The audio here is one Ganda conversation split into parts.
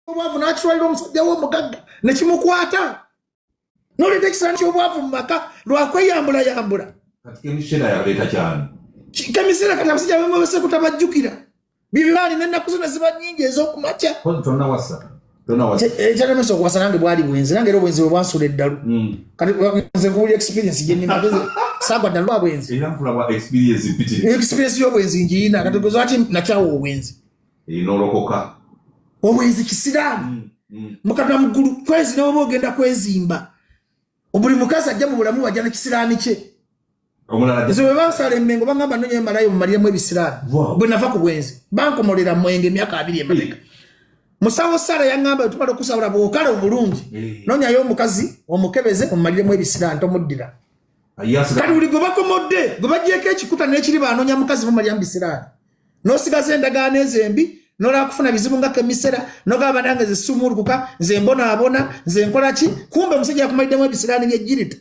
Obwavu n'akitwalira omusajja we omugagga ne kimukwata, n'oleeta ekisiraani ky'obwavu mu maka lwakweyambulayambula. Kati kemisera yaleeta kyani? Kemisera kati abasajja bamubasekuta bajjukira bibibaali n'ennaku zona ziba nnyingi ez'okumakya. Tonawasa, tonawasa. Ekyalemesa okuwasa nange bwali bwenzi, nange era obwenzi bwe bwansula eddalu. Kati nze nkuwulira experience gye nnina, ate nze saagwa ddalu lwa bwenzi. Era nkulaba experience mpitirivu. Experience y'obwenzi ngiyina. Kati gwe lwaki nakyawa obwenzi? Nolokoka. Obwenzi kisiraamu. Mukatwa muggulu kwezi newoba ogenda kwezimba, buli mukazi ajja mu bulamu bwajja nekisiraani kye. Omulala. Nze bwe bansala emmengo bagamba nonya malayo mumaliremu ebisiraani. Bwe nava ku bwenzi bankomolera mwenge emyaka 20 emabega. Musawo Sara yaŋŋamba tumala okusabula bwokala obulungi, nonyayo omukazi omukebeze omumaliremu ebisiraani, tomuddira. Kati buli gwe bakomodde gwe bagyeko ekikuta n'ekiri banoonya mukazi mumaliramu bisiraani, n'osigaza endagaano ezo embi, nolaba kufuna bizibu nga kemisera, nogamba nange nze sumulukuka, nze mbonaabona, nze nkola ki, kumbe omusajja yakumaliddemu ebisiraani by'ejjirita.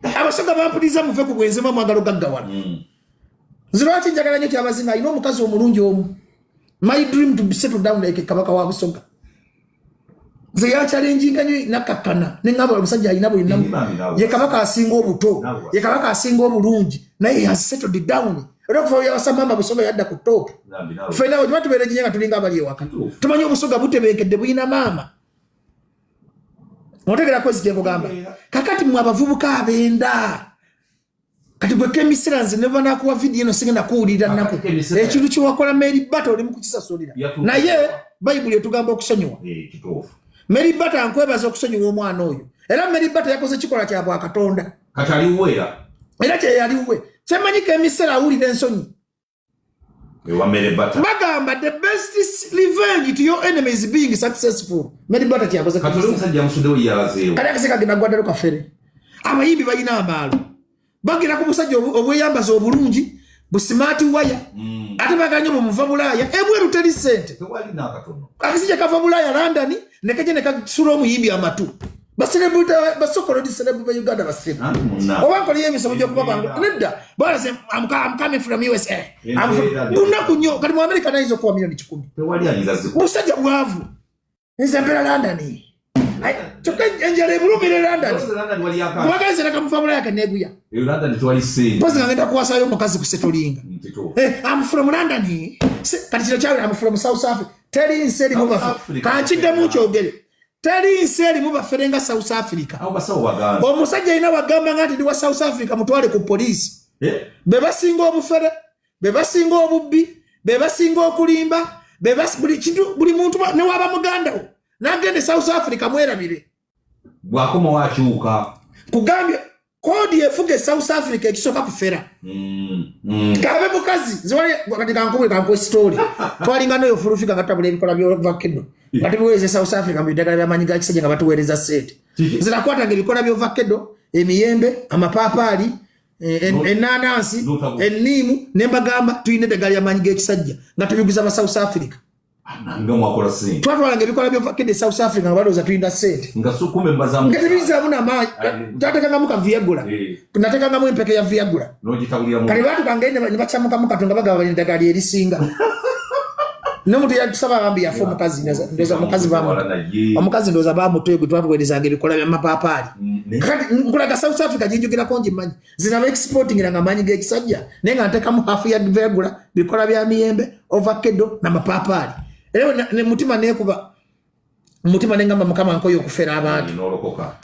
Abasoga bampuliriza, muve ku bwenzi, mwe mwagala ogaggawala. Nze lwaki njagala nnyo Kyabazinga? Alina omukazi omulungi omu. My dream to be settled down like kabaka wa Busoga. Nze yakyalenjinga nnyo nakakkana neŋŋamba omusajja alina buli namu, ye kabaka asinga obuto, ye kabaka asinga obulungi, naye has settled down. Era okuva yawasa maama Busoga yadda ku top. Ffenna bwe tuba tubeera eginya nga tulinga abali ewaka, tumanyi Obusoga butebenkedde, buyina maama. Otegera kwezi gye nkugamba. Kakati mwe abavubuka abenda, kati gwe kemisera, nze ne banakuwa vidiyo eno sigenda kuwulirira nnaku. Ekintu kyewakola Mary Bata oli mu kukisasulira, naye Bayibuli etugamba okusonyiwa. Mary Bata, nkwebaza okusonyiwa omwana oyo. Era Mary Bata yakoze kikola kya bwakatonda. Kati aliwera. Era kyeyaliwe kyemanyi kemisera awulira ensonyi. Ewa Mary Bata. Bagamba the best revenge to your enemy is being successful. Mary Bata kyakoze. Kati oli omusajja yamusuddewo, yalazeewo. Kati akase kagenda gwaddalo kafere. Abayimbi balina amaalo, bagenda ku busajja obweyambaza obulungi, bu smart waya. Ate baganye bwemuva Bulaaya, ebweru teri sente. Tewali n'akatono. Akasajja kava Bulaaya, London, nekajja nekasula omuyimbi amatu. Basokolodi celeb be Uganda basiru. Anti munna. Oba nkoleyo emisomo gyokuba bangu nedda balaze I'm coming from USA. Embeera. Lunaku nnyo. Kati mu America nayinza okuwa miliyoni 100. Tewali ayinza ziku. Busajja bwavu, nze mbeera London. Ai, kyokka enjala ebulumira e London. London wali aka. Kubanga nze nakamuva Bulaya kaneeguya. Eyo London tewali sente. Mpozi nga ngenda kuwasayo omukazi kusetolinga. Kituufu. Eh, I'm from London. Kati kino kyawera, I'm from South Africa. Teri nsi erimu South bafe. Africa. Kankiddemu kyogere. Teri nsi erimu bafere nga South Africa. Awo basawo baganda. Omusajja alina wagamba nga nti ndi wa South Africa, mutwale ku poliisi. Eh? Be basinga obufere, be basinga obubbi, be basinga okulimba, be buli kintu, buli muntu ne waba muganda wo n'agenda e South Africa mwerabire. Bw'akomawo akyuka. Kugambye koodi efuga e South Africa ekisooka kufera. Kabe mukazi nze wali kati kankuwe kankuwe story. Twalinga noyo fulufika nga tutabula ebikola by'ovakkedo nga tubiweereza e South Africa mu biddagala by'amaanyi ga kisajja nga batuweereza ssente. Kiki? Nze nakwatanga ebikola by'ovakkedo, emiyembe, amapaapaali, ennaanansi, N'otabula. enniimu, ne mbagamba tulina eddagala ly'amaanyi g'ekisajja nga tubiguza ba South Africa. Nga mwakola sente. Twatwalanga ebikola by'ovakkedo e South Africa nga balowooza tulina ssente. Nga sukume mbazamu. Nga tebiyinzaamu namaanyi. Twatekangamu ka Viagra. Natekangamu empeke ya Viagra. N'ogitabulira mu. Kati baatukangayo ne bakyamukamu kato nga bagamba balina eddagala lyerisinga. N'omuntu yatusaba bambi yafa omukazi, ndowooza omukazi Wala naye. Omukazi ndowooza bamutoyo gwe twatuweerezanga ebikola by'amapaapaali. Kati nkulaga South Africa ginjogerako ngimanyi. Zina ba exportingira nga amaanyi g'ekisajja, naye nga ntekamu hafu ya Viagra, bikola bya miyembe, ovakkedo n'amapaapaali. Era ne mutima neekuba mutima ne ngamba Mukama nkoye okufera abantu. N'olokoka.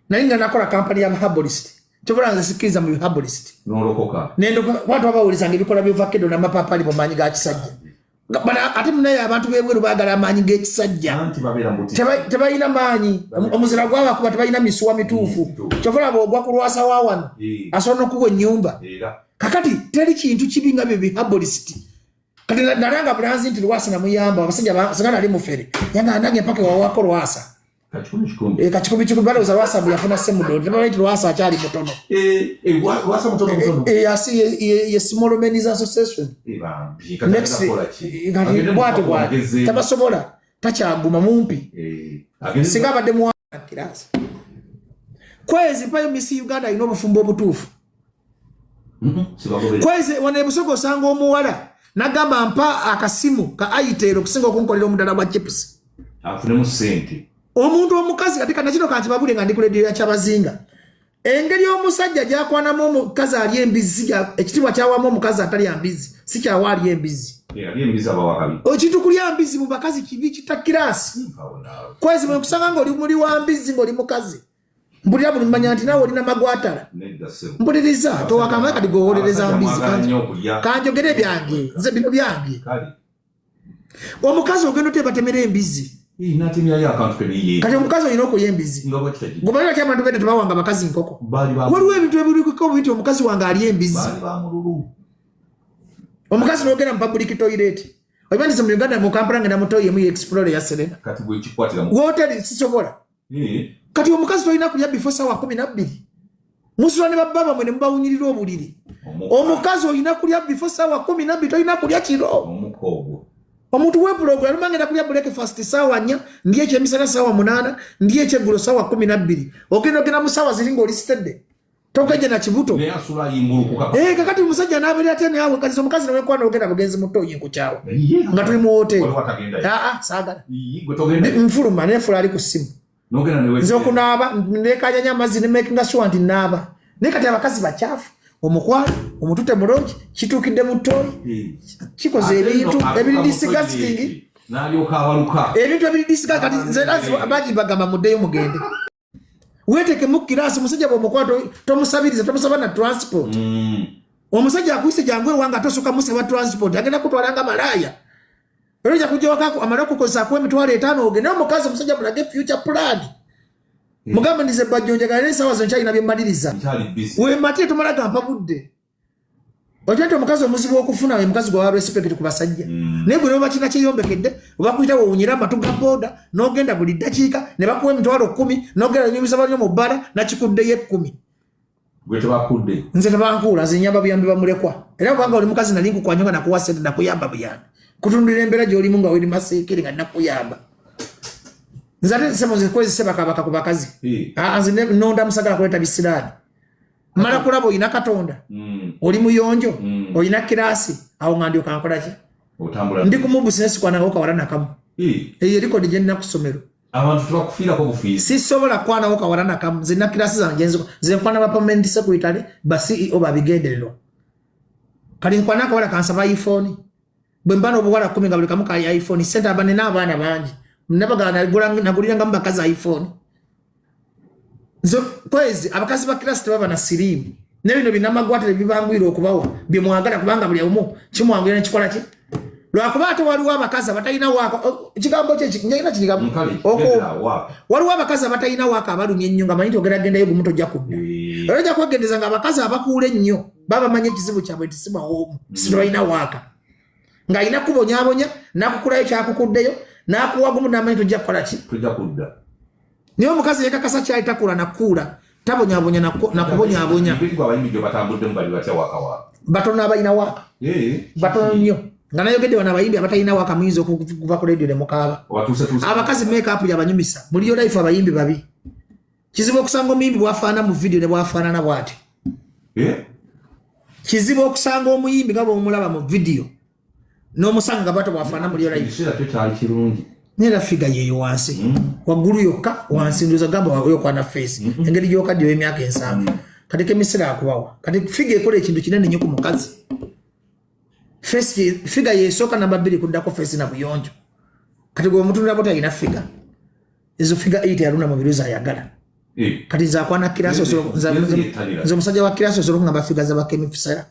Naye nga nakola kampani ya herbalist, kyovula nze sikkiriza mu herbalist. N'olokoka. Nendoka bantu abawulizanga ebikola by'ovakkedo n'amapaapaali mu maanyi ga kisajja. Ate munaye abantu b'ebweru baagala amaanyi g'ekisajja. Anti babeera mu buti. Tebalina maanyi, omuzira gwabakuba, tebalina misuwa mituufu. Kyova olaba ogwa ku lwasa wa wano, asobola n'okuwa ennyumba. Era. Kakati teri kintu kibi nga bye biherbalist. Kati nalanga bulanzi nti Lwasa namuyamba abasajja singa nali mufere yanga nange mpaka wawako Lwasa. Kakikumi kikumi. Eh, kakikumi kikumi. Balowooza Lwasa mbu yafuna semudo, tebamanyi nti Lwasa akyali mutono. Eh, Lwasa mutono mutono. Eh, ye Small Men's Association. Eh, bambi, kati Next, agenda kukola ki? Kati Agende mu bw'atyo kufo bw'atyo. amagezi. Tabasobola, takyaguma mumpi. Eh, agende. Singa abadde muwa kirasi kwezi mpayo Miss Uganda alina obufumbo obutuufu. Sibagoberera. Kwezi wano ebusoga osanga omuwala nagamba mpa akasimu ka Itel okusinga okunkolera omudala gwa chips. Afunemu ssente. Omuntu omukazi kati kanakino kankibabule nga ndi ku lediyo ya Kyabazinga, engeri omusajja gyakwanamu omukazi ali embizi, ekitiibwa kyawamu omukazi atalya mbizi si kyawa ali embizi. Ekintu kulya mbizi mu bakazi kibi kita kirasi. Kwezi bwe nkusanga ng'oli muli wa mbizi ng'oli mukazi, mpulira buli manya nti naawe olina magwatala. Mpuliriza, towakamba kati gwewolereza mbizi. Kanjogere byange, nze bino byange. Omukazi ogenda otya batemera embizi? Kati omukazi olina okulya embizi, gobalira ki? Abantu beda tebawanga bakazi nkoko. Waliwo ebintu ebirikuko nti omukazi wange alya embizi. Omukazi nogenda mu public toilet, oba mu Uganda, mu Kampala, ngenda mu toyi emu Explore ya Serena woteri, sisobola. Kati omukazi tolina kulya before sawa 12. Musula ne babba bamwe ne mubawunyirira obuliri. Omukazi olina kulya before sawa 12, tolina kulya kiro. Omuntu wepulogula luma ngenda kulya breakfast sawa 4, ndi ekyemisana sawa 8, ndi ekyeggulo sawa 12. Ogenda ogenda mu sawa ziri ngaoli stedde, togeje na kibuto. Eh, kakati omusajja n'abeera atya naawe? Kati omukazi newenkwana ogenda bugenzi mu toyi, nkukyawa nga tuli mu hoteri. Aa, saagala, nfuluma nefula ali ku ssimu. Nze okunaaba nekanyanya amazzi ne makinga sure nti naaba. Naye kati abakazi bakyafu, omukwano omutute mulungi kituukidde mu toyi, kikoze ebintu ebiri disgusting, ebintu ebiri disgusting. Kati nze bangi bagamba muddeyo mugende wetekemu kirasi. Omusajja bwomukwata tomusabiriza, tomusaba na transport. Omusajja akuyise jangu ewange, atosooka musaba transport, agenda kutwala nga malaaya. Era ojja kujja waka amale okukozesa akuwa 50,000 ogende. Omukazi, omusajja mulage future plan, mugambe ndize Bajjo, njagala n'ensawa zo nkyalina byemmaliriza, wematire, tomala gampa budde. Otya nti omukazi omuzibu okufuna we mukazi gwewa respect ku basajja. Naye gwe neba kina kyeyombekedde, obakuyita wewunyira amatu ga booda n'ogenda buli ddakiika ne bakuwa 10,000 n'ogenda nyumisa balyo mu bbala nakikuddeyo 10. Nze tebankuula, nze nyamba buyambi bamulekwa. Era kubanga oli mukazi nali nkukwanya nga nakuwa sente, nakuyamba buyambi kutundira embeera gy'olimu nga weri maseekere nga nakuyamba. Nze ate sebo nze kwezi sebakabaka ku bakazi. Aa, nze nonda musagala kuleeta bisiraani, mala kulaba olina Katonda, oli muyonjo, olina kirasi, awo nga ndyoka nkolaki? Ndi ku mubusi nesikwanangako kawala nakamu. Eyo erikodi gye nnina ku ssomero. Abantu tebakufiirako bufiizi. Sisobola kwanawo kawala nakamu. Nze nina kirasi zange nziko, nze nkwana ba permanent secretary, ba CEO, babigendererwa. Kati nkwana akawala kansaba iPhone, bwe mba n'obuwala 10 nga buli kamu ka iPhone, sente aba nina abaana bangi nabagala nagulirangamu bakazi iPhone. Nze kwezi abakazi ba kirasi tebaba na siriimu ne bino binamagwatire bibanguyira okubawa bye mwagala, kubanga buli omu kimwanguyira nekikola ki, lwakuba ate waliwo abakazi abatalina waaka. Ekigambo kye njalina kigambo. Waliwo abakazi abatalina waaka abalumya ennyo nga manyi nti ogenda gendayo gumu tojja kudda. Era ojja kwegendeza nga abakazi abakuula ennyo baba bamanyi ekizibu kyabwe nti si bawoomu, si tebalina waaka, ng'alina kubonyaabonya n'akukulayo kyakukuddeyo n'akuwa gumu n'amanyi tojja kukola ki? Tojja kudda. Naye omukazi yekakasa kyali takula nakuula, tabonyabonya nakubonyabonya. Abayimbi gye batambuddemu bali batya waka waabwe? Batono abalina waaka. Batono nnyo. Nga nayogedde wano, abayimbi abatalina waaka muyinza okuva ku radio ne mukaaba. Abakazi makeup yabanyumisa mu real life. Abayimbi babi, kizibu okusanga omuyimbi bwafaana mu video ne bwafaanana bw'ati. Kizibu okusanga omuyimbi nga bwomulaba mu video n'omusanga nga bwato bwafaana mu real life. Ekiseera kyo kyali kirungi. Nera figure yeyo wansi, waggulu yokka, wansi ndoza gamba oyokwana face engeri gyokaddiwa emyaka 70. Kati kemisira akubawa kati figure ekola ekintu kinene nnyo ku mukazi. Face, figure yesooka, namba 2 kuddako face na buyonjo. Kati gwe omutunula bwoti alina figure ezo, figure 8 yaluna mu biruzi ayagala. Kati nze akwana kirasi, nze omusajja wa kirasi, osobola okugamba figure z'abakemifisera.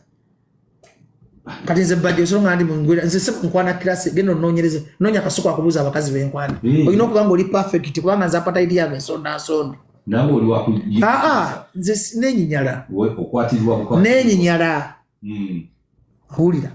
Kati nze Bajjo osobola nga ndi mungwira, nze se nkwana kirasi, genda onoonyereze, noonya akasuku akubuuza abakazi benkwana. Olina okuba nga oli perfect, kubanga nze appetite yange nsonda nsonda. Nange oli wakuyi. Aa, nze nenyinyala. Okwatirirwa. Nenyinyala. Wulira.